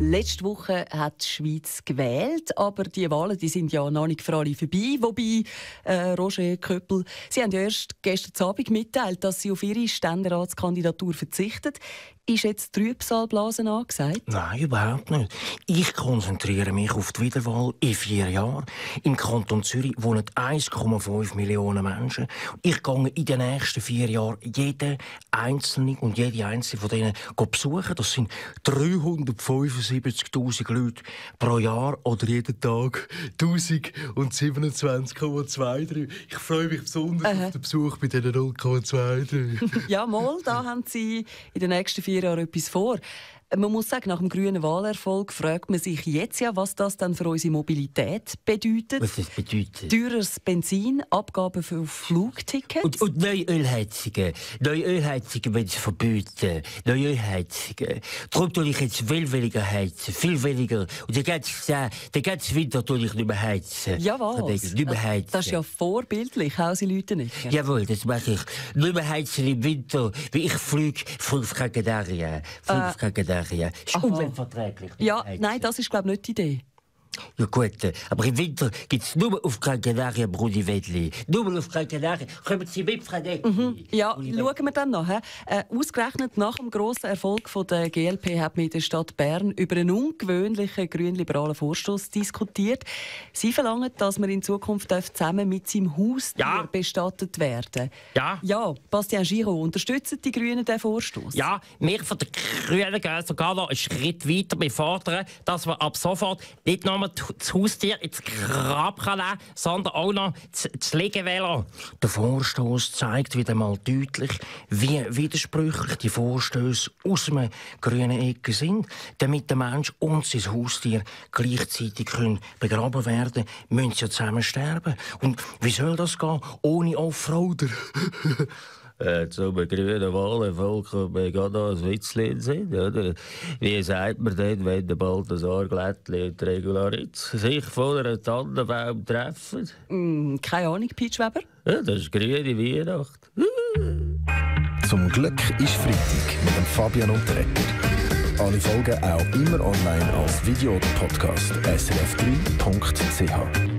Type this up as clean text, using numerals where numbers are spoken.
Letzte Woche hat die Schweiz gewählt, aber die Wahlen sind ja noch nicht für alle vorbei. Wobei, Roger Köppel, Sie haben ja erst gestern Abend mitgeteilt, dass Sie auf Ihre Ständeratskandidatur verzichten. Ist jetzt Trübsalblasen angesagt? Nein, überhaupt nicht. Ich konzentriere mich auf die Wiederwahl in 4 Jahren. Im Kanton Zürich wohnen 1,5 Millionen Menschen. Ich gehe in den nächsten 4 Jahren jeden einzelnen und jede einzelne von denen besuchen. Das sind 375'000 Leute pro Jahr oder jeden Tag 1027,23. Ich freue mich besonders auf den Besuch bei diesen 0,23. Ja, mal, da haben Sie in den nächsten 4 Jahren etwas vor. Man muss sagen, nach dem grünen Wahlerfolg fragt man sich jetzt ja, was das dann für unsere Mobilität bedeutet. Was das bedeutet? Teures Benzin, Abgaben für Flugtickets. Und neue Ölheizungen. Neue Ölheizungen wollen sie verbieten. Neue Ölheizungen. Darum tue ich jetzt viel weniger heizen. Viel weniger. Und den ganzen Winter tue ich nicht mehr heizen. Ja, was? Nicht mehr heizen. Das ist ja vorbildlich, auch Sie Leute nicht. Jawohl, das mache ich. Nicht mehr heizen im Winter, wie ich fliege 5 Gran Canaria. 5 Gran Canaria. Ist umweltverträglich. Ja, nein, das ist, glaube ich, nicht die Idee. Ja gut, aber im Winter gibt es nur auf Gran Canaria Bruni Wedli. Nur auf Gran Canaria. Kommen Sie mit, Frau Deck? Ja, schauen wir dann noch. Ausgerechnet nach dem grossen Erfolg von der GLP hat man in der Stadt Bern über einen ungewöhnlichen grünliberalen Vorstoss diskutiert. Sie verlangen, dass man in Zukunft zusammen mit seinem Haustier bestattet werden. Ja. Ja, Bastien Giraud, unterstützen die Grünen diesen Vorstoss? Ja, wir von den Grünen gehen sogar noch einen Schritt weiter. Wir fordern, dass man ab sofort nicht nur das Haustier ins Grab kann nehmen, sondern auch noch das Liegevelo. Der Vorstoss zeigt wieder mal deutlich, wie widersprüchlich die Vorstöße aus dem grünen Ecke sind. Damit der Mensch und sein Haustier gleichzeitig begraben werden können, müssen sie ja zusammen sterben. Und wie soll das gehen ohne Offroader? Zum grünen Wahlerfolg kommt mir gerade noch ein Witzchen sind, oder? Wie sagt man denn, wenn der Balthasar Glättli und Regularitz sich vor einem Tannenbaum treffen? Keine Ahnung, Peach Weber. Ja, das ist grüne Weihnacht. Zum Glück ist Freitag mit dem Fabian Unterreger. Alle Folgen auch immer online als Video oder Podcast srf3.ch.